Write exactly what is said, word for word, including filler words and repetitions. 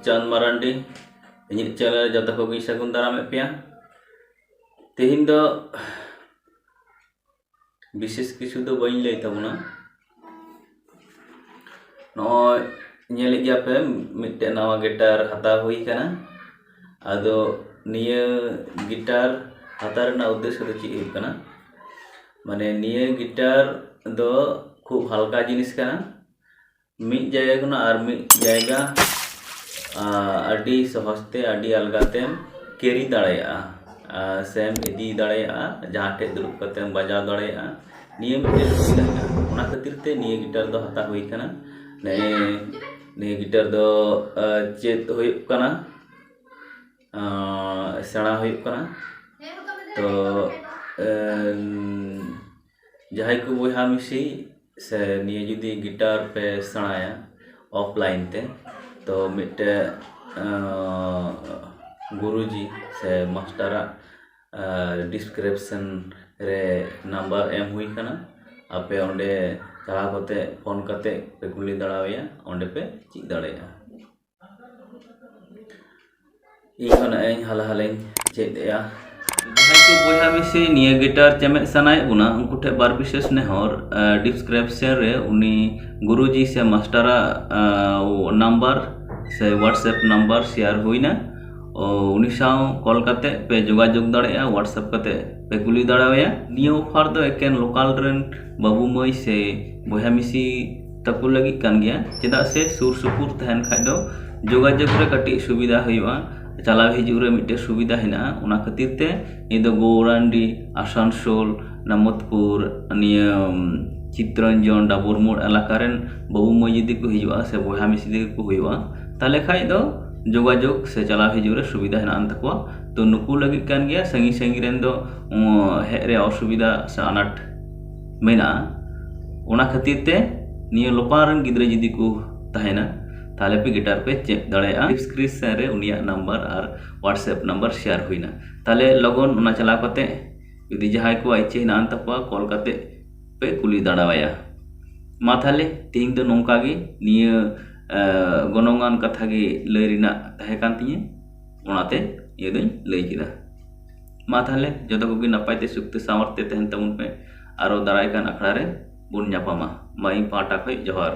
ᱪᱟᱸᱫᱽ ᱢᱟᱨᱟᱱᱰᱤ, ᱤᱧᱟᱹᱜ ᱪᱮᱱᱮᱞ ᱨᱮ ᱡᱚᱛᱚ ᱠᱚᱜᱮᱧ ᱥᱟᱹᱜᱩᱱ ᱫᱟᱨᱟᱢᱮᱫ ᱯᱮᱭᱟ᱾ ᱛᱮᱦᱮᱧ ᱫᱚ ᱵᱤᱥᱮᱥ ᱠᱤᱪᱷᱩ ᱫᱚ ᱵᱟᱹᱧ ᱞᱟᱹᱭ ᱛᱟᱵᱚᱱᱟ᱾ ᱱᱚᱜᱼᱚᱭ ᱧᱮᱞᱮᱫ ᱜᱮᱭᱟ ᱯᱮ, ᱢᱤᱫᱴᱮᱱ ᱱᱟᱣᱟ ᱜᱤᱴᱟᱨ ᱦᱟᱛᱟᱣ ᱦᱩᱭ ᱠᱟᱱᱟ᱾ ᱟᱫᱚ ᱱᱤᱭᱟᱹ ᱜᱤᱴᱟᱨ ᱦᱟᱛᱟᱣ ᱨᱮᱱᱟᱜ ᱩᱫᱽᱫᱮᱥᱥᱚ ᱫᱚ ᱪᱮᱫ ᱦᱩᱭᱩᱜ ᱠᱟᱱᱟ? ᱢᱟᱱᱮ ᱱᱤᱭᱟᱹ ᱜᱤᱴᱟᱨ ᱫᱚ ᱠᱷᱩᱵ ᱦᱟᱞᱠᱟ ᱡᱤᱱᱤᱥ ᱠᱟᱱᱟ᱾ ᱢᱤᱫ ᱡᱟᱭᱜᱟ ᱠᱷᱚᱱᱟᱜ ᱟᱨ ᱢᱤᱫ ᱡᱟᱭᱜᱟ, ᱟ, ᱟᱹᱰᱤ ᱥᱚᱦᱚᱡ ᱛᱮ, ᱟᱹᱰᱤ ᱟᱞᱜᱟ ᱛᱮᱢ ᱠᱮᱨᱤ ᱫᱟᱲᱮᱭᱟᱜᱼᱟ, ᱟ, ᱥᱮᱢ ᱤᱫᱤ ᱫᱟᱲᱮᱭᱟᱜᱼᱟ, ᱡᱟᱦᱟᱸ ᱴᱷᱮᱡ ᱫᱩᱲᱩᱵ ᱠᱟᱛᱮᱢ ᱵᱟᱡᱟᱣ ᱫᱟᱲᱮᱭᱟᱜᱼᱟ᱾ ᱱᱤᱭᱟᱹ ᱢᱤᱫᱴᱮᱱ ᱥᱩᱵᱤᱫᱷᱟ ᱠᱟᱱᱟ᱾ ᱚᱱᱟ ᱠᱷᱟᱹᱛᱤᱨ ᱛᱮ ᱱᱤᱭᱟᱹ ᱜᱤᱴᱟᱨ ᱫᱚ ᱦᱟᱛᱟᱣ ᱦᱩᱭ ᱠᱟᱱᱟ᱾ ᱱᱤᱭᱟᱹ, ᱱᱤᱭᱟᱹ ᱜᱤᱴᱟᱨ ᱫᱚ, ᱟ, ᱪᱮᱫ ᱦᱩᱭᱩᱜ ᱠᱟᱱᱟ, ᱟ, ᱥᱮᱬᱟ ᱦᱩᱭᱩᱜ ᱠᱟᱱᱟ᱾ ᱛᱚ, ᱮᱢ, ᱡᱟᱦᱟᱸᱭ ᱠᱚ ᱵᱚᱭᱦᱟ ᱢᱤᱥᱤ ᱥᱮ ᱱᱤᱭᱟᱹ ᱡᱩᱫᱤ ᱜᱤᱴᱟᱨ ᱯᱮ ᱥᱮᱬᱟᱭᱟ ᱚᱯᱷᱞᱟᱭᱤᱱ ᱛᱮ, ᱛᱚ ᱢᱤᱫᱴᱮᱡ, ᱟᱸ, ᱜᱩᱨᱩᱡᱤ ᱥᱮ ᱢᱟᱥᱴᱟᱨᱟᱜ, ᱟᱸ, ᱰᱤᱥᱠᱨᱤᱯᱥᱚᱱ ᱨᱮ ᱱᱟᱢᱵᱟᱨ ᱮᱢ ᱦᱩᱭ ᱠᱟᱱᱟ᱾ ᱟᱯᱮ ᱚᱸᱰᱮ ᱪᱟᱞᱟᱣ ᱠᱟᱛᱮ, ᱯᱷᱳᱱ ᱠᱟᱛᱮ ᱯᱮ ᱠᱩᱞᱤ ᱫᱟᱲᱮᱣᱟᱭᱟ, ᱚᱸᱰᱮ ᱯᱮ ᱪᱮᱫ ᱫᱟᱲᱮᱭᱟᱜᱼᱟ᱾ ᱤᱧ ᱦᱚᱸ ᱱᱚᱜᱼᱚᱭ ᱦᱟᱞᱮ ᱦᱟᱞᱮᱧ ᱪᱮᱫ ᱮᱜᱼᱟ᱾ ᱡᱟᱦᱟᱸᱭ ᱠᱚ ᱵᱚᱭᱦᱟ ᱢᱤᱥᱤ ᱱᱤᱭᱟᱹ ᱜᱤᱴᱟᱨ ᱪᱮᱢᱮᱫ ᱥᱟᱱᱟᱭᱮᱫ ᱵᱚᱱᱟ, ᱩᱱᱠᱩ ᱴᱷᱮᱱ ᱵᱟᱨ ᱵᱤᱥᱮᱥ ᱱᱮᱦᱚᱨ, ᱟ, ᱰᱤᱥᱠᱨᱤᱯᱥᱚᱱ ᱨᱮ ᱩᱱᱤ ᱜᱩᱨᱩᱡᱤ ᱥᱮ ᱢᱟᱥᱴᱟᱨᱟᱜ, ᱟ, ᱱᱟᱢᱵᱟᱨ ᱥᱮ WhatsApp ᱱᱟᱢᱵᱟᱨ ᱥᱮᱭᱟᱨ ᱦᱩᱭᱱᱟ᱾ ᱚ, ᱩᱱᱤ ᱥᱟᱶ ᱠᱚᱞ ᱠᱟᱛᱮ ᱯᱮ ᱡᱳᱜᱟᱡᱳᱜᱽ ᱫᱟᱲᱮᱭᱟᱜᱼᱟ, WhatsApp ᱠᱟᱛᱮ ᱯᱮ ᱠᱩᱞᱤ ᱫᱟᱲᱮᱣᱟᱭᱟ᱾ ᱱᱤᱭᱟᱹ ᱚᱯᱷᱟᱨ ᱫᱚ ᱮᱠᱮᱱ ᱞᱳᱠᱟᱞ ᱨᱮᱱ ᱵᱟᱹᱵᱩ ᱢᱟᱹᱭ ᱥᱮ ᱵᱚᱭᱦᱟ ᱢᱤᱥᱤ ᱛᱟᱠᱚ ᱞᱟᱹᱜᱤᱫ ᱠᱟᱱ ᱜᱮᱭᱟ, ᱪᱮᱫᱟᱜ ᱥᱮ ᱥᱩᱨ ᱥᱩᱯᱩᱨ ᱛᱟᱦᱮᱱ ᱠᱷᱟᱡ ᱫᱚ ᱡᱳᱜᱟᱡᱳᱜᱽ ᱨᱮ ᱠᱟᱹᱴᱤᱡ ᱥᱩᱵᱤᱫᱷᱟ ᱦᱩᱭᱩᱜᱼᱟ, ᱪᱟᱞᱟᱣ ᱦᱤᱡᱩᱜ ᱨᱮ ᱢᱤᱫᱴᱮᱡ ᱥᱩᱵᱤᱫᱷᱟ ᱦᱮᱱᱟᱜᱼᱟ᱾ ᱚᱱᱟ ᱠᱷᱟᱹᱛᱤᱨ ᱛᱮ ᱱᱤᱭᱟᱹ ᱫᱚ ᱜᱳᱣᱨᱟᱱᱰᱤ, ᱟᱥᱟᱱᱥᱳᱞ, ᱱᱟᱢᱚᱫᱽᱯᱩᱨ, ᱱᱤᱭᱟᱹ, ᱩᱢ, ᱪᱤᱛᱨᱚᱧᱡᱚᱱ, ᱰᱟᱵᱩᱨ ᱢᱳᱲ ᱮᱞᱟᱠᱟ ᱨᱮᱱ ᱵᱟᱹᱵᱩ ᱢᱟᱹᱭ ᱡᱩᱫᱤ ᱠᱚ ᱦᱤᱡᱩᱜᱼᱟ ᱥᱮ ᱵᱚᱭᱦᱟ ᱢᱤᱥᱤ ᱡᱩᱫᱤ ᱠᱚ ᱦᱩᱭᱩᱜᱼᱟ, ᱛᱟᱦᱞᱮ ᱠᱷᱟᱡ ᱫᱚ ᱡᱳᱜᱟᱡᱳᱜᱽ ᱥᱮ ᱪᱟᱞᱟᱣ ᱦᱤᱡᱩᱜ ᱨᱮ ᱥᱩᱵᱤᱫᱷᱟ ᱦᱮᱱᱟᱜ ᱛᱟᱠᱚᱣᱟ᱾ ᱛᱚ ᱱᱩᱠᱩ ᱞᱟᱹᱜᱤᱫ ᱠᱟᱱ ᱜᱮᱭᱟ, ᱥᱟᱺᱜᱤᱧ ᱥᱟᱺᱜᱤᱧ ᱨᱮᱱ ᱫᱚ, ᱩᱸ, ᱦᱮᱡ ᱨᱮ ᱚᱥᱩᱵᱤᱫᱷᱟ ᱥᱮ ᱟᱱᱟᱴ ᱢᱮᱱᱟᱜᱼᱟ᱾ ᱚᱱᱟ ᱠᱷᱟᱹᱛᱤᱨ ᱛᱮ ᱱᱤᱭᱟᱹ ᱞᱳᱠᱟᱞ ᱨᱮᱱ ᱜᱤᱫᱽᱨᱟᱹ ᱡᱩᱫᱤ ᱠᱚ ᱛᱟᱦᱮᱱᱟ, ᱛᱟᱦᱞᱮ ᱯᱮ ᱜᱤᱴᱟᱨ ᱯᱮ ᱪᱮᱫ ᱫᱟᱲᱮᱭᱟᱜᱼᱟ᱾ ᱰᱤᱥᱠᱨᱤᱯᱥᱚᱱ ᱨᱮ ᱩᱱᱤᱭᱟᱜ ᱱᱟᱢᱵᱟᱨ ᱟᱨ WhatsApp ᱱᱟᱢᱵᱟᱨ ᱥᱮᱭᱟᱨ ᱦᱩᱭᱱᱟ᱾ ᱛᱟᱦᱞᱮ ᱞᱚᱜᱚᱱ ᱚᱱᱟ ᱪᱟᱞᱟᱣ ᱠᱟᱛᱮ ᱡᱩᱫᱤ ᱡᱟᱦᱟᱸᱭ ᱠᱚᱣᱟᱜ ᱤᱪᱪᱷᱟᱹ ᱦᱮᱱᱟᱜ ᱛᱟᱠᱚᱣᱟ, ᱠᱚᱞ ᱠᱟᱛᱮ ᱯᱮ ᱠᱩᱞᱤ ᱫᱟᱲᱮᱣᱟᱭᱟ᱾ ᱢᱟ ᱛᱟᱦᱞᱮ ᱛᱮᱦᱮᱧ ᱫᱚ ᱱᱚᱝᱠᱟ ᱜᱮ᱾ ᱱᱤᱭᱟᱹ ᱜᱚᱱᱚᱝᱟᱱ ᱠᱟᱛᱷᱟ ᱜᱮ ᱞᱟᱹᱭ ᱨᱮᱱᱟᱜ ᱛᱟᱦᱮᱸ ᱠᱟᱱ ᱛᱤᱧᱟᱹ, ᱚᱱᱟᱛᱮ ᱤᱧ ᱫᱚᱧ ᱞᱟᱹᱭ ᱠᱮᱫᱟ᱾ ᱢᱟ ᱛᱟᱦᱞᱮ ᱡᱚᱛᱚ ᱠᱚᱜᱮ ᱱᱟᱯᱟᱭ ᱛᱮ ᱥᱩᱠ ᱛᱮ ᱥᱟᱶᱟᱨ ᱛᱮ ᱛᱟᱦᱮᱱ ᱛᱟᱵᱚᱱ ᱯᱮ᱾ ᱟᱨᱚ ᱫᱟᱨᱟᱭ ᱠᱟᱱ ᱟᱠᱷᱲᱟ ᱨᱮ ᱵᱚᱱ ᱧᱟᱯᱟᱢᱟ᱾ ᱢᱟ ᱤᱧ ᱯᱟᱦᱴᱟ ᱠᱷᱚᱱ ᱡᱚᱦᱟᱨ᱾